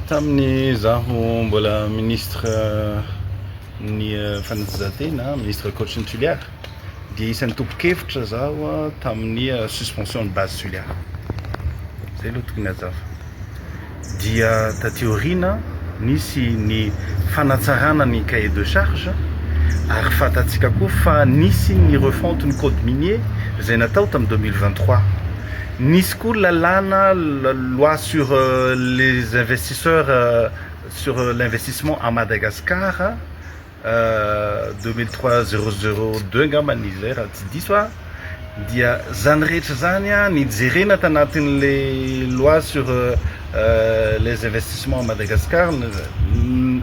Tamin'ny zaho mbola ministre ny fanatanjahantena, ministre coach ny Toliara, dia isan'ny tompon-kevitra zaho tamin'ny suspension ny Base Toliara. Zay aloha tokony hazava. Dia taty aoriana nisy ny fanatsarana ny cahier de charge ary fantatsika koa fa nisy ny refonte ny code minier izay natao tamin'ny 2023. Nisy koa lalàna loi sur les investisseurs sur l'investissement à Madagascar 2003 002 angambany izy zay raha tsy diso aho, dia zany rehetra zany a nijerena tanatin'le loi sur les investissements à Madagascar,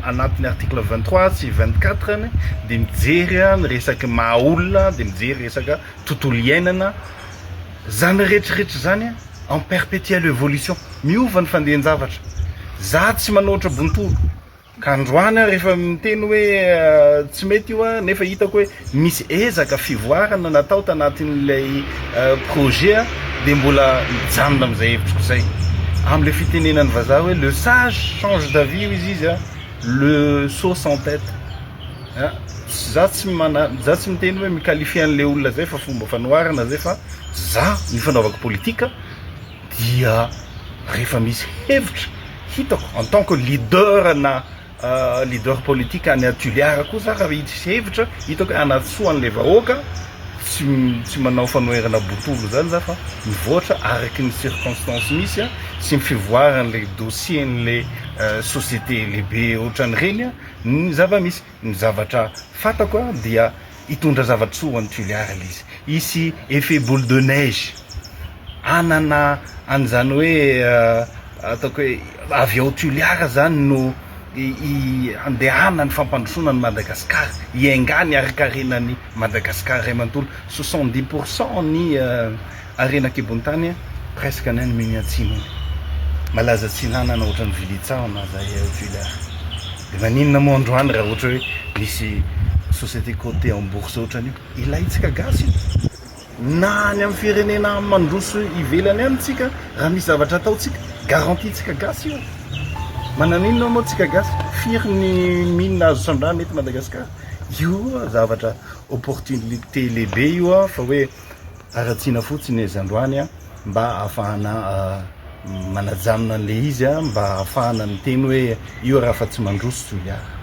anatin'ny article 23 sy 24 any de mijery a ny resaky maha olona, de mijery resaka tontolo iainana. Zany rehetrarehetra zany a en perpétuelle évolution, miova ny fandehan-javatra. Za tsy manoatra bontolo ka androany aho rehefa miteny hoe tsy mety io a, nefa hitako hoe misy ezaka fivoarana natao tanatin'ilay projet a, de mbola mijanona am'izay hevitriko zay, am'le fitenenany vazaha hoe "le sage change d'avis" izy a, "le sot s'entête". Za tsy mana, za tsy miteny hoe mi-qualifie an'le olona zay, fa fomba fanoharana zay, fa za ny fanaovako politika dia rehefa misy hevitra hitako en tant que leader na leader politique any Toliara koa za, raha misy hevitra hitako hoe anatsoa an'le vahoaka, tsy manao fanoherana botolo zany za, fa mivoatra araky ny circonstance misy a sy ny fivoaran'le dossier n'le société lehibe ohatran'ireny a. Ny zava-misy, ny zavatra fantako a, dia hitondra zava-tsoa any Toliara le izy, isy effet boule de neige anana an'izany hoe ataoko hoe avy ao Toliara zany no andehana ny fampandrosoana ny Madagasikara, iangany arikarenany Madagasikara ray manontolo. 70 % ny arena kibon-tany presque any miny atsimo malaza tsinanana ohatran'ny vilitsahona zay Toliara. De maninona moa androany raha ohatra hoe misy société cotée en bourse ohatran'io ilaitsika gasy io, na any amin'ny firenena mandroso ivelany any tsika, raha misy zavatra ataotsika, garantie tsika gasy io? Mananinona moa tsika gasy? Firy ny mine azo sandrana eto Madagasikara? Io zavatra opportunité lehibe io a, fa hoe aratsiana fotsiny izy androany a mba ahafahana manajanona an'le izy a, mba ahafahana miteny hoe io raha fa tsy mandroso Toliara.